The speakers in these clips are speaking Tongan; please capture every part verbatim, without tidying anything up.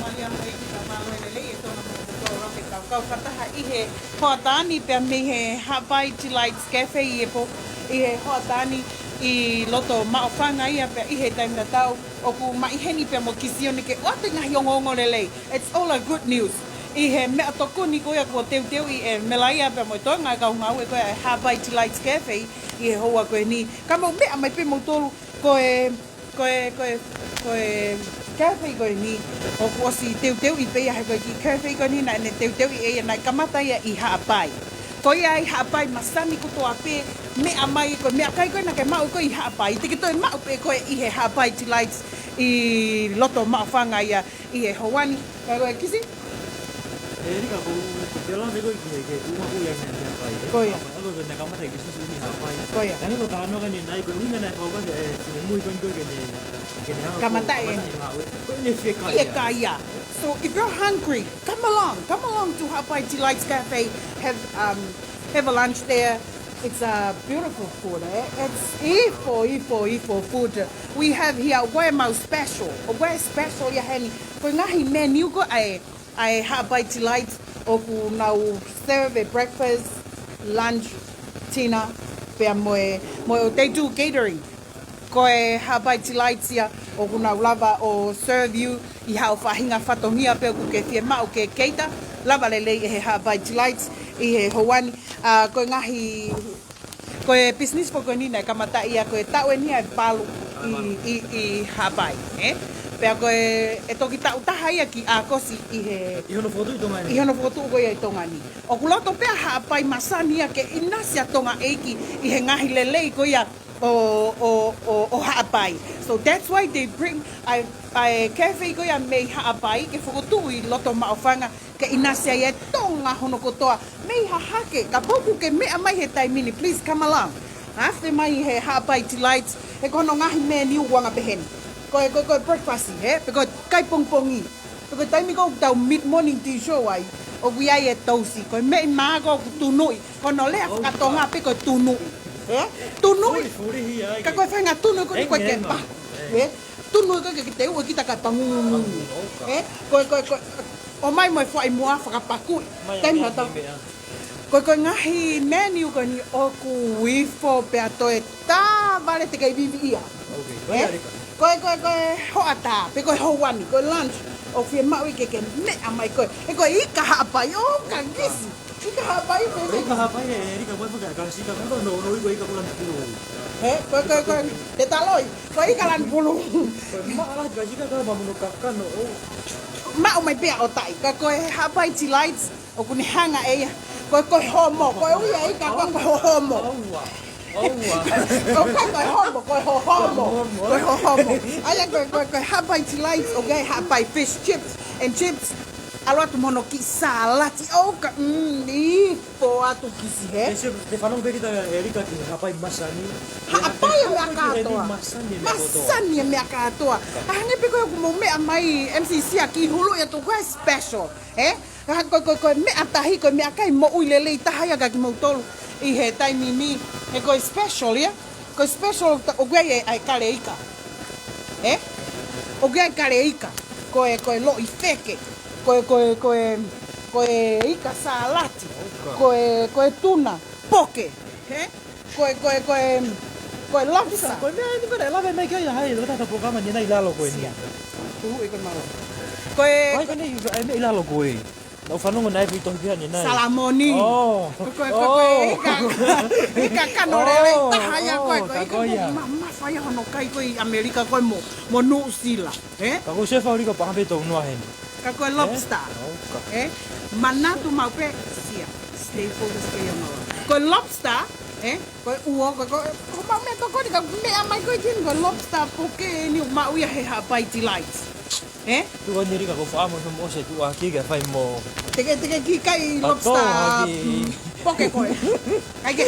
Mālō e ʻEiki, ka mālō e lelei ʻa e Tonga mo e kau fakataha ʻi he hoʻatā ni pea mei he Haʻapai Delights Cafe ʻi he pō, ʻi he hoʻatā ni ʻi loto Maʻufanga ia pea ʻi he taimi tatau ʻoku ma ʻi heni pea mo Kisione ke ʻoatu e ngaahi ongoongo lelei. It's all a good news. ʻI he meʻatokoni ko ia kuo teuteuʻi ʻe Melaia pea mo e toenga e kau ngāue ko ia ʻa e Haʻapai Delights Cafe ʻi he houa ko eni. Ka mou meʻa mai pē moutolu ko e, ko e, ko e, ko e cafe ko eni ʻoku ʻosi teuteuʻi pē ia he ko e kiʻi cafe ko eni naʻa ne teuteuʻi ʻe ia naʻe kamata ia ʻi Haʻapai. Ko ia ʻi Haʻapai masani kotoa pē meʻa mai ko e meʻakai ko ē naʻa ke maʻu ko ē ʻi Haʻapai, te ke toe maʻu pē ko ē ʻi he Haʻapai Delights ʻi loto Maʻufanga ia ʻi he houa ni. Ka ko e Kisi? ʻE Lika, ko u, ko te lave ko ē ki he, ki he uma ko ia ʻi Haʻapai, ē? Ko ia. Haʻapai, ko e naʻe kamata e Kisi ʻi Haʻapai. Ko ia. Naʻe ko e talanoa ko eni naʻe ko e ʻuhinga naʻe fakaʻuhinga e finemui ko eni ko ē ke ne, ke ne hanga Kamata ko e e. Kamata ʻi Haʻapai. Ko ʻene fiekaia. Fiekaia. So if you're hungry, come along. Come along to Haʻapai Delights Cafe. Have, um, have a lunch there. It's a beautiful food, eh? It's ifo, ifo, ifo food. We have here ʻoku ʻi ai ʻemau special. ʻOku ʻi ai e special ia heni. Ko e ngaahi menu ko ē ʻa e Haʻapai Delights ʻoku nau serve e breakfast, lunch, dinner, pea mo e, mo e, they do catering. Ko e Haʻapai Delights ia ʻoku nau lava ʻo serve you ʻi haʻo faʻahinga fatongia pē ʻoku ke fiemaʻu ke cater, lava lelei ʻe he Haʻapai Delights ʻi he houa ni. ʻA, ko e ngaahi, ko e business foki ko eni naʻe kamata ia ko e taʻu eni ʻe valu ʻi, ʻi, ʻi Haʻapai, ē? Pea ko e, ʻe toki taʻu taha ia ki ʻAokosi ʻi he, ʻi hono fokotuʻu ʻi Tonga ni. ʻI hono fokotuʻu ko ia ʻi Tonga ni. ʻOku loto pē ʻa Haʻapai masani ia ke ʻinasi ʻa Tonga ʻeiki ʻi he ngaahi lelei ko ia ʻo, ʻo, ʻo, ʻo Haʻapai. So that's why they bring ʻa e, ʻa e cafe ko ia mei Haʻapai ke fokotuʻu ʻi loto Maʻufanga ke ʻinasi ai e Tonga hono kotoa. Mei Hahake, kapau ʻoku ke meʻa mai he taimi ni, please come along. Afe mai he Haʻapai Delights, he ko hono ngaahi menu ʻoku anga pehē ni. Ko e, ko e, ko e breakfast, he? Pe ko e kai pongipongi. Pe ko e taimi ko ē ʻoku tau mid morning tea show ai, ʻoku ʻi ai e tousi. Ko e meʻi mā ko ē ʻoku tunuʻi. Ko hono lea fakatonga pē ko e tunuʻi. He? Tunuʻi. Fuli, fuli hia ai. Ka ko e faʻahinga tunu ko eni ko e ke pa. He? Tunu ko ē ke te ui kita ka pangungu. He? Ko e, ko e, ko e, ʻomai mo e foʻi moa fakapakuʻi. Taimi ha tau. Ko e, ko e ngaahi menu ko eni ʻoku ifo pea toe tā vale te ke viviʻia. He? Ko e, ko e, ko e hoʻatā, pe ko e houa ni, ko e lunch. ʻOku fiemaʻu ke ke meʻa mai ko ē. He ko e ika Haʻapai, ʻo ka Kisi. Ika Haʻapai, pe ika Haʻapai, ʻe Lika, ko e faka-, ka sika, ka no, no, ika ko lani pulu. He, ko e, ko e, ko e, te taloi, ko e ika lani pulu. Ko e maʻa la, ka sika, ka mamuno kakano, ʻo. Maʻu mai pē ʻo tai, ka ko e Haʻapai Delights, ʻoku ne hanga ʻe ia. Ko e, ko e homo, ko e ui ʻa e ika, ko e, ko e homo. ʻOku ʻikai ko e homo, ko e hohomo. Ko e hohomo. ʻA ia ko e, ko e, ko e Haʻapai Delights, ʻoku ʻi ai Haʻapai fish chips and chips. ʻAlu atu mo hono kiʻi sālati, ʻo ka, mm, ifo atu Kisi he. Te fanongo pē kita ʻe Lika ki Haʻapai masani. Haʻapai e meʻa kātoa. Masani e meʻa kātoa. Masani e meʻa kātoa. ʻA hangē pē ko ē ʻoku mou meʻa mai M C C ʻa ki hulu ia tu ko e special. He? Ka ko, ko, ko e meʻa tahi, ko e meʻakai moʻui lelei taha ia kia kimoutolu ʻi he taimi ni, he ko e special ia, ko e special ta-, ʻoku ʻi ai e, ʻa e kale ika. He? ʻOku ʻi ai e kale ika, ko e, ko e loʻi feke, ko e, ko e, ko e, ko e ika sālati, ko e, ko e tuna, poke. He? Ko e, ko e, ko e, ko e lobster. Ko e meʻa eni ko ē naʻe lave mai ki ai ʻa hai, lota ta pokama ni nai lalo ko eni. Sia. Tuhu i ko e malo. Ko e, ko e, ko e meʻa ʻi lalo ko ē. Naʻu fanongo naʻe pui tohi pia ni nai. Salamoni. Oh. Ko e, ko e, ko e, oh, ika, ika kano lelei taha ia ko e, oh, ko e ika ko ia. Ma-, mamafa ia hono kai ko ē ʻi ʻAmelika ko ē mo, mo Nuʻusila. He? Ka ko e sefa ori ka paha pē tau noa heni. Ka ko e lobster. He? Manatu maʻu pē, sia. Stay focused pē ia maua. Ko e lobster, he? Ko e uo, ko e, ko e, ko e maʻu meʻatokoni ka meʻa mai ko ē ki heni, ko e lobster poke eni ʻoku maʻu ia he Haʻapai Delights. He? Tuku ni Lika ko faʻamo mo se tuʻa ki ke fai mo. Te ke, te ke kiʻi kai lobster poke ko ē. ʻAi ke,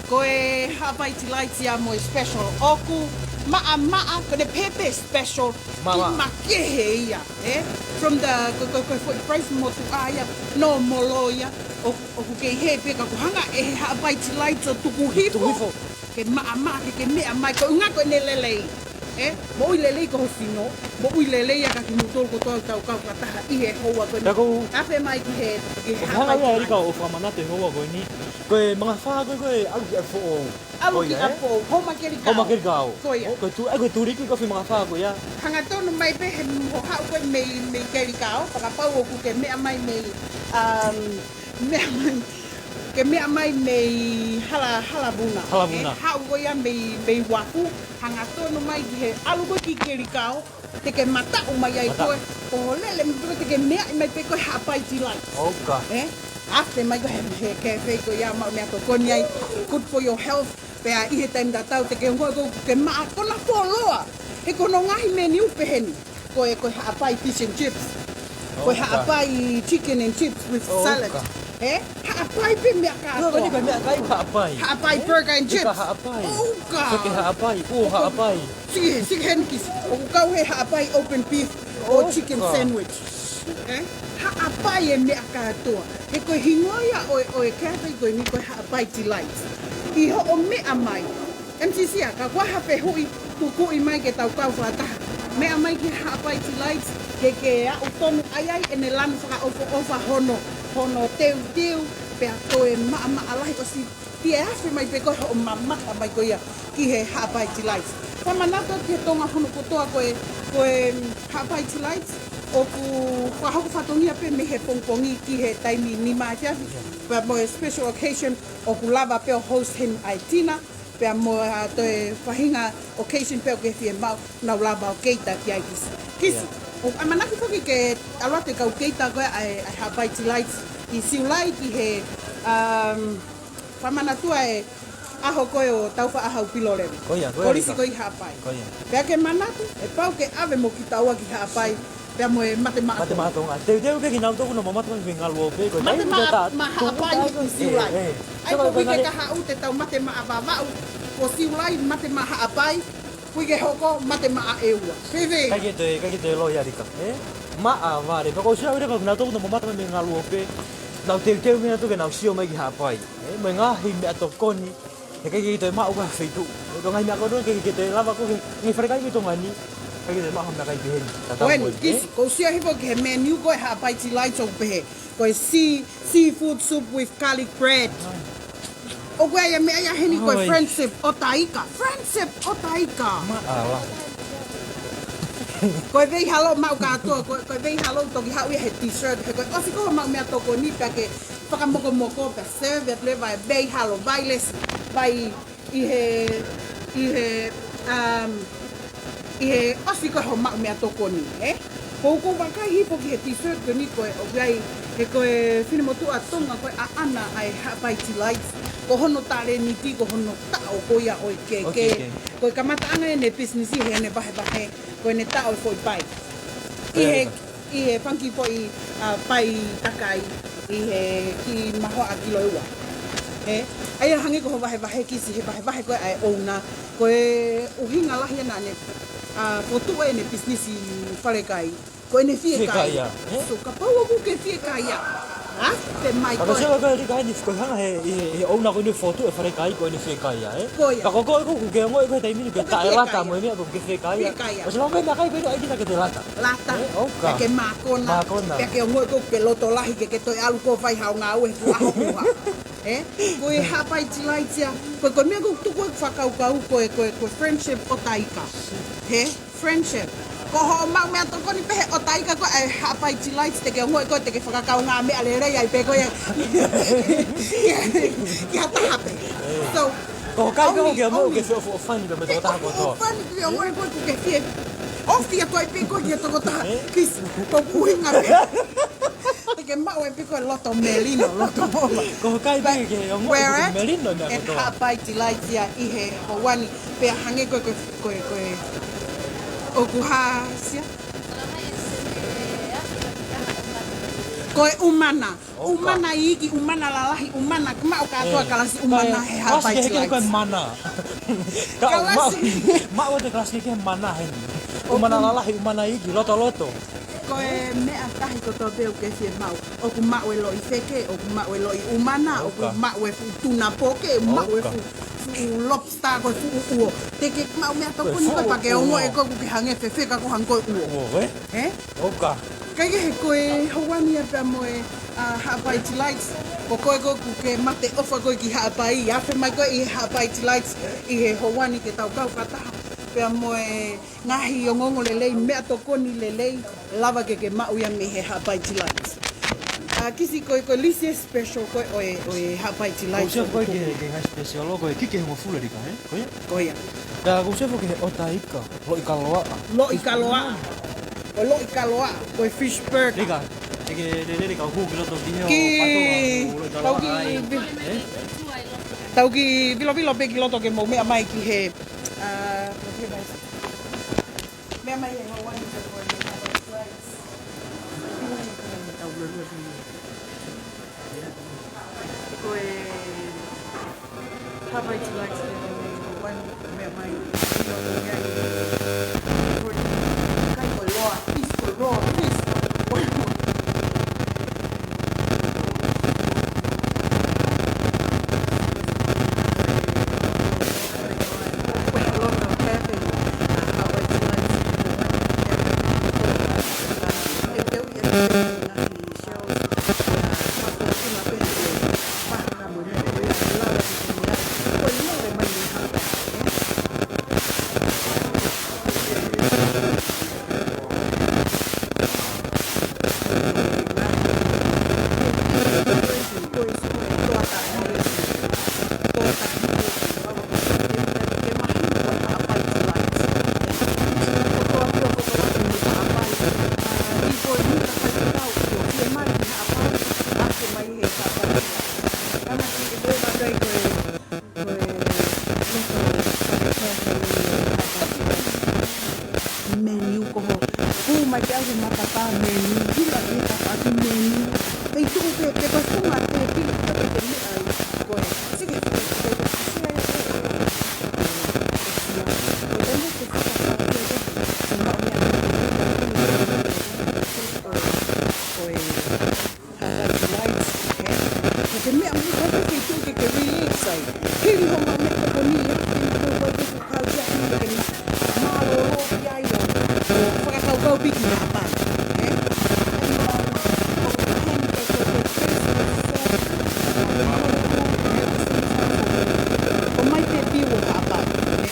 ko e Haʻapai Delights ia mo e special. ʻOku maʻamaʻa, ko ʻene pehē pē special. Maʻamaʻa. ʻI makehe ia, ē? From the, ko, ko, ko, ko e price motuʻa ia, no molo ia. ʻO, ʻoku kei hē pē ka ko e hanga ʻe he Haʻapai Delights ʻo tuku hifo. Tuku hifo. Ke maʻamaʻa, ke, ke meʻa mai, ko e ʻuhinga ko ʻene lelei. ʻE, moʻui lelei ki ho sino, moʻui lelei ʻa kimoutolu kotoa ʻoku tau kau fakataha ʻi he houa ko eni. Ka ʻoku Afe mai ki he, ki he ʻoku hanga ia ʻe Haʻapai Erika ʻo fakamanatu e houa ko eni. Ko e mangafā ko ē, ko e ʻalu ki ʻapi foʻou. ʻAlu ki ʻapi foʻou, Houmakelikao. Houmakelikao. Ko ia. Ko e tu-, ʻa, ko e tuliki ko e foʻi mangafā ko ia. Hangatonu mai pē he mo haʻu ko ē mei, mei Kelikao, fakapau ʻoku ke meʻa mai mei, um, meʻa mai, ke meʻa mai mei Hala, Halavuna. Halavuna. ʻE, haʻu ko ia mei, mei Uafu, hangatonu mai ki he ʻalu ko ē ki Kelikao, te ke mataʻu mai ai Mataʻu. Ko e, ko ho lele mai pē ko ē te ke meaʻi mai pē ko e Haʻapai Delight. ʻOka. ʻE, afe mai ko ē he, he cafe ko ia maʻu meʻatokoni ai, good for your health. Pea ʻi he taimi tatau te ke ongoʻi ʻoku ke maʻa kona foloa. He ko hono ngaahi menu pehē ni. Ko e, ko e Haʻapai fish and chips. Ko e ʻOka. Haʻapai chicken and chips with ʻOka. Salad. ʻE? Haʻapai pē meʻa kātoa. Ko eni ko e meʻakai Haʻapai. Haʻapai ʻE? Burger and Ika chips. Haʻapai. ʻOka. Ko e ke Haʻapai. ʻO Haʻapai. Siki, siki heni ki. ʻOku kau he Haʻapai open beef ʻo ʻOka. Chicken sandwich. ʻE? Haʻapai e meʻa kātoa. He ko e hingoa ia ʻo e, ʻo e cafe ko eni ko e Haʻapai Delight. ʻI hoʻo meʻa mai. M C C ʻa, ka ko ha fehuʻi, tukuʻi mai ke tau kau fakataha. Meʻa mai ki Haʻapai Delight, ke ke aʻu tonu ai ai ʻene lanu fakaʻofoʻofa hono, hono teuteu, pea toe maʻamaʻa lahi ʻosi, pea afe mai pē ko ē hoʻo mamata mai ko ia ki he Haʻapai Delight. Fakamanatu ki he Tonga hono kotoa ko e, ko e, mm, Haʻapai Delight, ʻoku fakahoko fatongia pē mei he pongipongi ki he taimi nima efiafi. Pea mo e special occasion, ʻoku lava pē ʻo host heni ʻa e tina, pea mo ha toe faʻahinga occasion pē ʻoku ke fiemaʻu, nau lava ʻo cater ki ai Kisi. Kisi, ʻIo. ʻoku ʻamanaki foki ke ʻalu atu e kau cater ko ē ʻa e, ʻa e Haʻapai Delight ʻi Siulai ki he, um, fakamanatu ʻa e ʻaho ko ē ʻo Taufaʻāhau Pilolevu. Ko ia, ko ia, Kolisi Rika. Ko ē ʻi Haʻapai. Ko ia. Pea ke manatu, ʻe pau ke ʻave mo kitaua ki Haʻapai, pea mo e Mate Maʻa Tonga. Mate Maʻa Tonga. Teuteu ke kinautolu ʻoku nau mamata mai mei Ngaluope, ko e Mate taimi Maʻa, ke ta Maʻa Haʻapai ʻi Siulai. ʻE, ʻe. ʻAi ko e ke ka haʻu te tau Mate Maʻa Vavaʻu, ko Siulai Mate Maʻa Haʻapai, kui ke hoko Mate Maʻa ʻEua. Fēfē? Kai ke toe, kai ke toe loi ʻa Rika, ʻe? Maʻa vale, pea ko Siulai ko e kinautolu ʻoku nau mamata mai mei Ngaluope, nau teuteu mei nautolu ke nau sio mai ki Haʻapai. ʻE, mo e ngaahi meʻatokoni, he ʻikai ke toe maʻu ko ha feituʻu. ʻE, ko e ngaahi meʻa ko ē ke, ke toe lava ko ē ke, ke falekai mei Tonga ni, ʻikai ke toe maʻu ha meʻakai pehē ni. Tatau Ko eni, mo e, Kisi, ʻe? ʻOku ou sio hifo ki he menu ko ē Haʻapai Delight ʻoku pehē. Ko e sea-, seafood soup with garlic bread. ʻOku ʻi ai e meʻa ia heni ko e Oi. Friendship ʻo Taika. Friendship ʻo Taika. Maʻala. Ko e veihalo maʻu kātoa, ko, ko e veihalo toki haʻu ia he dessert, he ko e ʻosi ko ē maʻu meʻatokoni pea ke fakamokomoko pea serve atu leva e veihalo, vai lesi, vai ʻi he, ʻi he, um, ʻi he ʻosi ko ē hoʻo maʻu meʻatokoni, ʻe? Ko u ko u vakai hifo ki he dessert ko eni ko e ʻoku ʻi ai, he ko e finemotuʻa Tonga ko e ʻaʻana ʻa e Haʻapai Delight, ko hono talēniti, ko hono taʻo ko ia ʻo e keke. ʻO e keke. Ko e kamataʻanga ʻene business ʻi heʻene vahevahe, ko ʻene taʻo e foʻi pai. ʻI he ʻIo. ʻI he fanga kiʻi foʻi, ʻa, pai takai ʻi he kiʻi mahoaʻa kilo ʻe ua. ʻE? ʻA ia hangē ko hoʻo vahevahe Kisi he vahevahe ko ē ʻa e ʻouna. Ko e ʻuhinga lahi ʻena ʻene, ʻa, fokotuʻu ʻene pisinisi falekai. Ko ʻene fiekaia. Fiekaia, ʻe? So, kapau ʻoku ke fiekaia. ʻA? Te mai Ka ko e sio ko ē Rika heni ko e hanga he, ʻi he, he ʻouna ko eni fokotuʻu e falekai ko ʻene fiekaia, ʻe? Ko ia. Ka ko koe ʻoku ke ongoʻi ko e taimi ni ke Ko e taʻelata fiekaia. mo e meʻa ko e ke fiekaia. Fiekaia. ʻOsi lahi pē meʻakai pē ʻoku ʻai kita ke te lata. Lata. ʻE, ʻoka. Pea ke mākona. Mākona. Pea ke ongoʻi ko ē ke loto lahi ke ke toe ʻalu ko ē fai hao ngāue he kuo ʻaho kuo hā. ʻE? Ko e Haʻapai Delight ia. Ko e, ko e meʻa ʻoku tuku ʻeku fakakaukau ko e, ko e, ko e friendship ʻo Taika. ʻE? Friendship. Ko hoʻo maʻu meʻatokoni pē he ʻo Taika ko e Haʻapai Delight te ke ongoʻi ko ē te ke fakakaungāmeʻa lelei ai pē ko ia. Ki ha taha pē. So, Ko hoʻo kai pē ʻoku ke ongoʻi ke fie ʻofa, ʻofani pē mo e tokotaha kotoa. ʻOfani ke ongoʻi ko ē ʻoku ke fie ʻofa atu ai pē ko ē ki he tokotaha. ʻE? Kisi, ko e ʻuhinga pē. Te ke maʻu ai pē ko e loto melino, loto ʻofa. Ko hoʻo kai pē ke ongoʻi ko e melino meʻa kotoa. Haʻapai Delight ia ʻi he houa ni, pea hangē ko e, ko e, ko e, ko e, ʻoku hā sia? Ko e ʻumana. ʻOka. ʻUmana iiki, ʻumana lalahi, ʻumana maʻu kātoa ʻE. kalasi ʻumana he Haʻapai Delight. Ko e kalasi kehekehe ko e mana. Ka Kalasi. maʻu, maʻu ʻete kalasi kehekehe mana heni. ʻUmana lalahi, ʻumana iiki, lotoloto. Ko e meʻa tahi kotoa pē ʻoku ke fiemaʻu. ʻOku maʻu e loʻi feke, ʻoku maʻu e loʻi ʻumana, ʻoku maʻu e fuʻu tuna poke, maʻu e fuʻu, fuʻu lobster ko e fuʻu uo. Te ke maʻu meʻatokoni ko ē pea ke ongoʻi ʻe koe ʻoku ke hangē fefeka ko e hangē ko e uo. Uo, ē? Ē? ʻOka. Kae kehe ko e houa ni ia pea mo e, ʻa, Haʻapai Delights, ko koe ko ē ʻoku ke mate ʻofa ko ē ki Haʻapai, afe mai ko ē ʻi he Haʻapai Delights ʻi he houa ni ke tau kau fakataha pea mo e ngaahi ongoongo lelei, meʻatokoni lelei, lava ke ke maʻu ia mei he Haʻapai Delights. ʻA, Kisi, ko e, ko e lisi special ko ē ʻo e, ʻo e Haʻapai Delights. Ko e chef ko ē ki he, ki he ngaahi special ko ē, kiki ʻe hongofulu e lika, ē? Ko ia? Ko ia. Pea ko e chef ki he ʻota ika, loʻi kaloaʻa. Loʻi kaloaʻa. Ko e loʻi kaloaʻa, ko e fish burger. Lika, ʻe ke lele lika hū ki loto ki he ʻo patoa, ʻo loʻi kaloaʻa ai. Ē? Tau kiʻi vilovilo pē ki loto ke mou meʻa mai ki he, ʻa, ko e meʻa mai he houa ni ko e Haʻapai Delights. Ko e Haʻapai Delights, ko e meʻa mai. Ko e kai ko e loa, fish ko e loa, fish. Menu ko ho. Pū mai ke au he matapā menu. Hila ke ta atu menu. Pei tuʻu pē, pē ko e funga te pili ka te te meʻa ai. Ko e. Sike, sike, sike, sike. Ko e. Ko e. Ko e. Haʻapai Delights, ē? Ko e meʻa mo e kai ke tuʻu ke ke relax ai. Hili hoʻo meʻatokoni ia, ke ke kau ia, ke ke mālōlō ki ai ʻo, ʻo fakakaukau pē ki Haʻapai, ē? ʻOmai pē view ʻo Haʻapai, ē?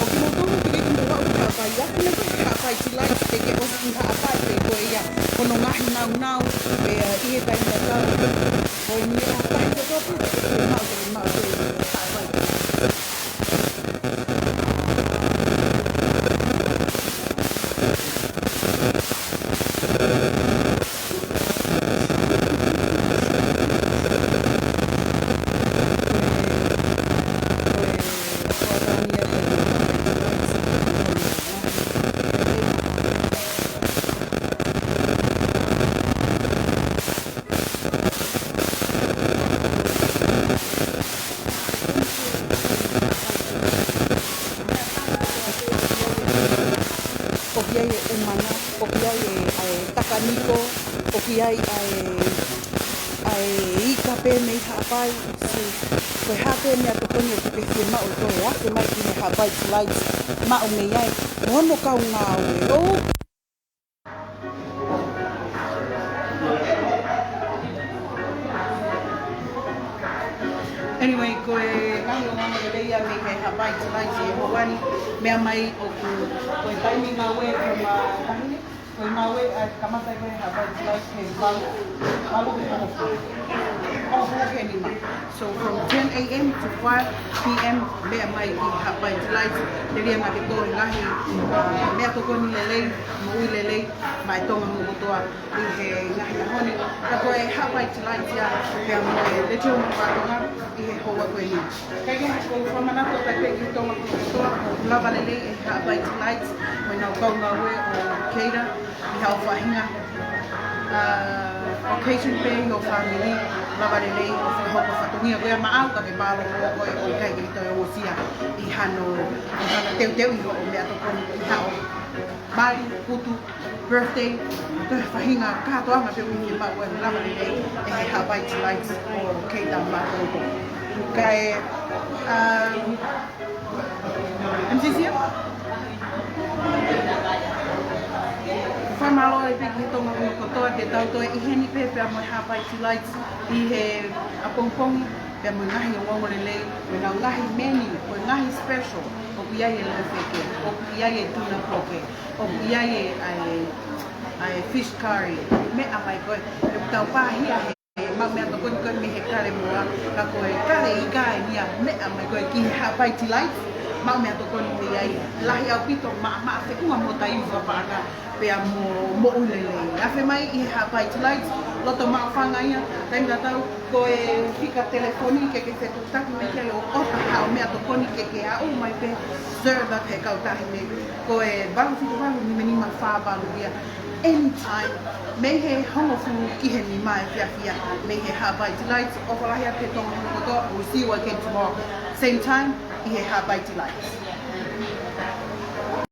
ʻOku mou tonu ke ke mou aʻu ki Haʻapai, ʻa, ke mou aʻu ki Haʻapai Delights, ke ke ʻosi ki Haʻapai, pea ko ia hono ngaahi naunau, pea ʻi he taimi tatau. Ko e meʻa tahi kotoa pē, ke ke maʻu, ke ke maʻu, ke ke Haʻapai. ʻOku ʻi ai e ʻumana, ʻoku ʻi ai e, ʻa e takaniko, ʻoku ʻi ai ʻa e, ʻa e ika pē mei Haʻapai, so, ko e hā pē meʻatokoni ʻoku ke fiemaʻu ʻe koe, afe mai ki he Haʻapai Delights, maʻu mei ai, mo hono kau ngāue. ʻOu. Anyway, ko e ngaahi ongoongo lelei ia mei he Haʻapai Delights ʻi he houa ni, meʻa mai ʻoku, ko e taimi ngāue ko e ma-, tahi ni, ko e ngāue ʻa e kamata ko ē Haʻapai Delights he valu, valu ki he hongofulu. Hongofulu ki he nima. So from ten A M to five P M, meʻa mai ki Haʻapai Delights, telia naʻa ke tō e ngaahi, ʻa, meʻatokoni lelei, moʻui lelei, maʻa e Tonga moʻui kotoa ʻi he ngaahi ʻaho ni. Ka ko e Haʻapai Delights ia, pea mo e Letiō Motuʻa Tonga ʻi he houa ko eni. Kae kehe, ʻoku ou fakamanatu atu pē ki he Tonga moʻui kotoa, ʻoku lava lelei e Haʻapai Delights, mo ʻenau kau ngāue ʻo cater ʻi haʻo faʻahinga, ʻa, occasion pē ʻi ho family, lava lelei ʻo fakahoko fatongia ko ia maʻau ka ke mālōlō koe ʻo ʻikai ke toe ongosia ʻi hano, ʻi hano teuteuʻi hoʻo meʻatokoni ʻi haʻo mali, putu, birthday, ko e faʻahinga kātoanga pē ʻoku ʻikai ke maʻu ʻa e lava lelei ʻe he Haʻapai Delights ʻo K Town Bar Global. Kae, um, M C C M? Fakamālō ai pē ki he Tonga ʻo kotoa te tau toe ʻi heni pē pea mo e Haʻapai Delights ʻi he ʻapongipongi, pea mo e ngaahi ongoongo lelei, mo e ngaahi menu, mo e ngaahi special, ʻoku ʻi ai e lofe ke, ʻoku ʻi ai e tuna poke, ʻoku ʻi ai e, ʻa e, ʻa e fish curry, meʻa mai koe, ʻoku tau pāhia he maʻu meʻatokoni ko ē mei he kale moa, ka ko e kale ʻikai ia, meʻa mai koe ki he Haʻapai Delights, maʻu meʻatokoni mei ai, lahi ʻaupito, maʻamaʻa, feʻunga mo taiva paʻanga, pea mo moʻui lelei. Afe mai ʻi he Haʻapai Delights, loto maʻufanga ia, taimi tatau, ko e fika telefoni ke ke fetuʻutaki mai ki ai ʻo ʻofa haʻo meʻatokoni ke ke aʻu mai pē, serve up he kautaha ni. Ko e valu fitu valu nima nima fā valu ia. Anytime, mei he hongofulu ki he nima efiafi ia, mei he Haʻapai Delights, ʻofa lahi atu ki he Tonga ʻo kotoa, we'll see you again tomorrow. Same time, ʻi he Haʻapai Delights.